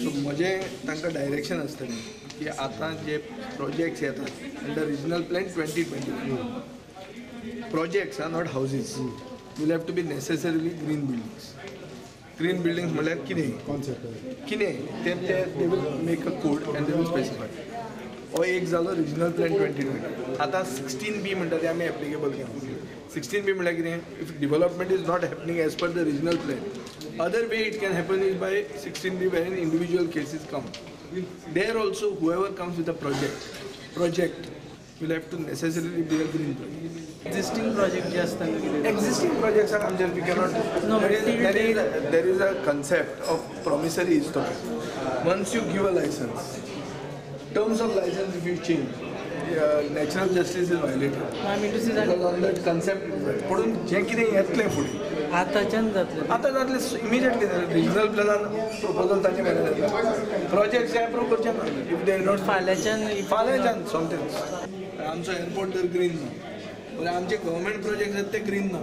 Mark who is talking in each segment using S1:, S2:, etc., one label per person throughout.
S1: So म्हजें तांकां direction आसतलें की आतां जे प्रोजेक्ट्स येतात under regional plan 2021, projects are not houses, will have to be necessarily green buildings. Green buildings म्हणल्यार कितें
S2: कॉन्सेप्ट
S1: कितें ते they will make a code and they will specify. हो एक जालो रिजनल प्लॅन 2020. आतां 16B म्हणटा ते आमी एप्लिकेबल केला. 16B म्हणल्यार कितें, if development is not happening as per the regional plan, other way it can happen is by 16B, wherein individual cases come. There also whoever comes with a project will have to necessarily be a green project.
S3: Existing project जे आसता कितें
S1: Existing projects are आमचे we cannot.
S3: No,
S1: there
S3: but
S1: is, there is a concept of promissory estoppel. Once you give a license, terms of license if you change, natural justice is violated.
S3: I mean to say
S1: Because on that concept it is right. म्हणून जें कितें येतलें फुडें
S3: आतांच्यान जातलें.
S1: आतां जातलें immediately. Regional प्लॅनान proposal तांचे मेरेन जातलें, प्रोजेक्ट्स एप्रूव करचे ना if they not.
S3: फाल्यांच्यान.
S1: फाल्यांच्यान सोमतेच. आमचो एअरपोर्ट तर ग्रीन ना, बरें, आमचे गव्हर्मेंट प्रोजेक्ट आसात ते ग्रीन ना.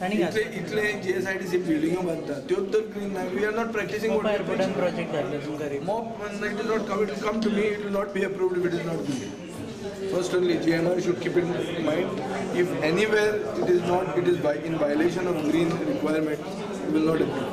S3: आनी
S1: इतले इतले जीएसआयडीसी बिल्डिंगो बांदता त्योच तर ग्रीन ना. We are not practicing.
S3: Mopa एअरपोर्टान प्रोजेक्ट घातले तुमकां रे.
S1: Mop, it is not come, it will come to me, it will not be approved if it is not green. First only, GMR should keep in mind, if anywhere it is not, it is by, in violation of green requirement, we will not approve.